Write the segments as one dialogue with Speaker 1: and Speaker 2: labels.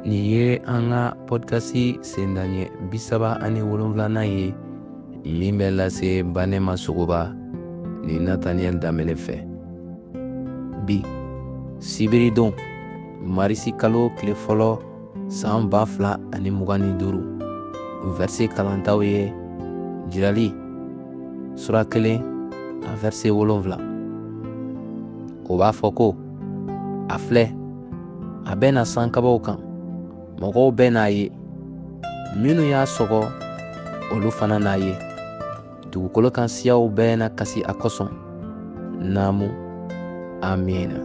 Speaker 1: Nin ye an ka pɔdikasi sendaɲɛ 37nan ye min bɛ lase Banɛma Sogoba ni Nataniyɛli Danbele fɛ. Bi sibiridon marisi kalo tile fɔlɔ san 2025, vɛrise kalantaw ye Jirali sura 1 a vɛrise 7. O b'a fɔ ko a filɛ, a bɛ na sankabaw kan, mɔgɔw bɛɛ n'a ye, minnu y'a sɔgɔ olu fana n'a ye. Dugukolo kan siyaw bɛɛ na kasi a kosɔn. Naamu, amiina.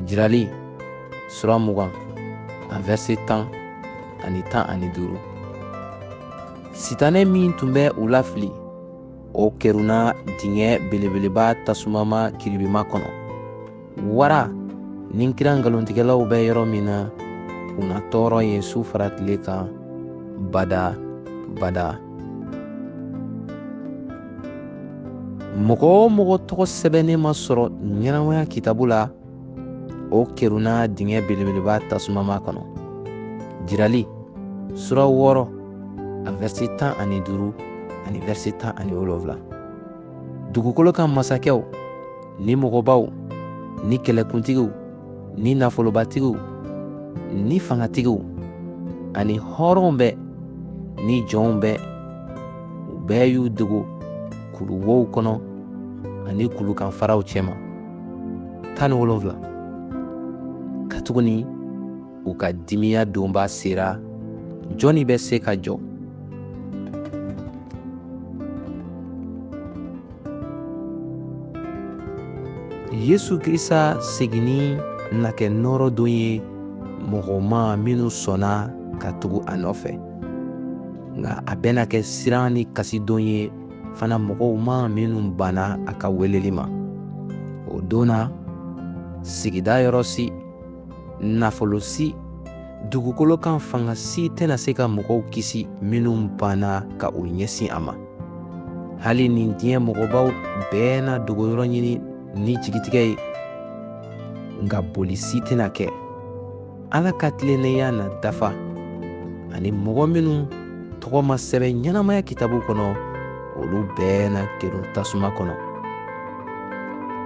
Speaker 1: Jirali sura 20 a vɛrise 10 ani 15. Sitanɛ min tun bɛ u lafili, o kerunna dingɛ belebeleba tasumama kiribima kɔnɔ. Wara ni kira nkalontigɛlaw bɛ yɔrɔ min na, u na tɔɔrɔ yen su fara tile kan bada bada. Mɔgɔ o mɔgɔ tɔgɔ sɛbɛnnen ma sɔrɔ ɲɛnamaya kitabu la, o kerunna dingɛ belebeleba tasumama kɔnɔ. Jirali sura 6 a vɛrise 15 ani vɛrise 17. Dugukolo kan masakɛw ni mɔgɔbaw ni kɛlɛkuntigiw ni nafolobatigiw ni fangatigiw ani hɔrɔnw bɛɛ ni jɔnw bɛɛ, u bɛɛ y'u dogo kuluwow kɔnɔ ani kulukan faraw cɛma. 17. Katuguni u ka dimiya donba sera, jɔnni bɛ se ka jɔ? Yesu Krista seginni na kɛ nɔɔrɔ don ye mɔgɔw ma minnu sɔnna ka tugu a nɔfɛ. Nka a bɛna kɛ siran ni kasi don ye fana mɔgɔw ma minnu banna a ka weleli ma. O don na, sigida yɔrɔ si, nafolo si, dugukolo kan fanga si tɛna se ka mɔgɔw kisi minnu banna ka u ɲɛsin a ma. Hali nin diɲɛ mɔgɔbaw bɛɛ na dogoyɔrɔ ɲini ni jigitigɛ ye, nka boli si tɛna kɛ. Ala ka tilennenya na dafa, ani mɔgɔ minnu tɔgɔ ma sɛbɛn ɲɛnamaya kitabu kɔnɔ, olu bɛɛ na kerun tasuma kɔnɔ.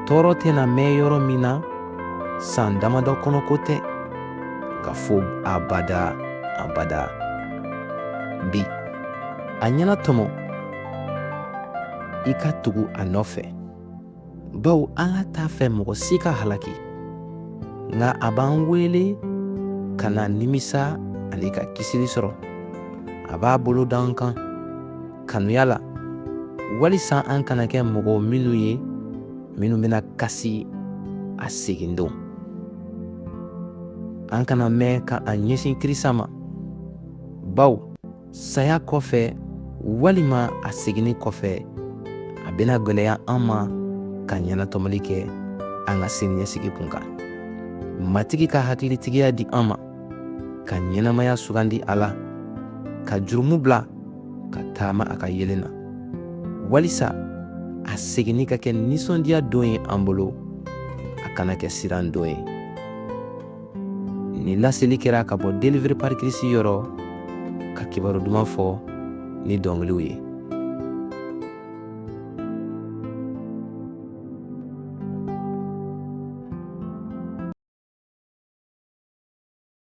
Speaker 1: Tɔɔrɔ tɛna mɛn yɔrɔ min na, san damadɔ kɔnɔ ko tɛ, nka fo abada abada. Bi, a ɲɛnatɔmɔ i ka tugu a nɔfɛ, bawo Ala t'a fɛ mɔgɔ si ka halaki, nka a b'an wele ka na nimisa ani ka kisili sɔrɔ. A b'a bolo da an kan kanuya la, walisa an kana kɛ mɔgɔ minnu ye minnu bɛna kasi a segin don. An kana mɛn ka an ɲɛsin Krisita ma, bawo saya kɔfɛ walima a seginni kɔfɛ, a bɛna gwɛlɛya an ma ka ɲɛnatɔmɔli kɛ an ka siniɲɛsigi kun kan. Matigi ka hakilitigiya di an ma ka ɲɛnamaya sugandi a la, ka jurumu bila ka taama a ka yeelen na, walisa a seginni ka kɛ nisɔndiya don ye an bolo, a kana kɛ siran don ye. Nin laseli kɛra ka bɔ Délivré par Christ yɔrɔ, ka kibaru duman fɔ ni dɔnkiliw ye.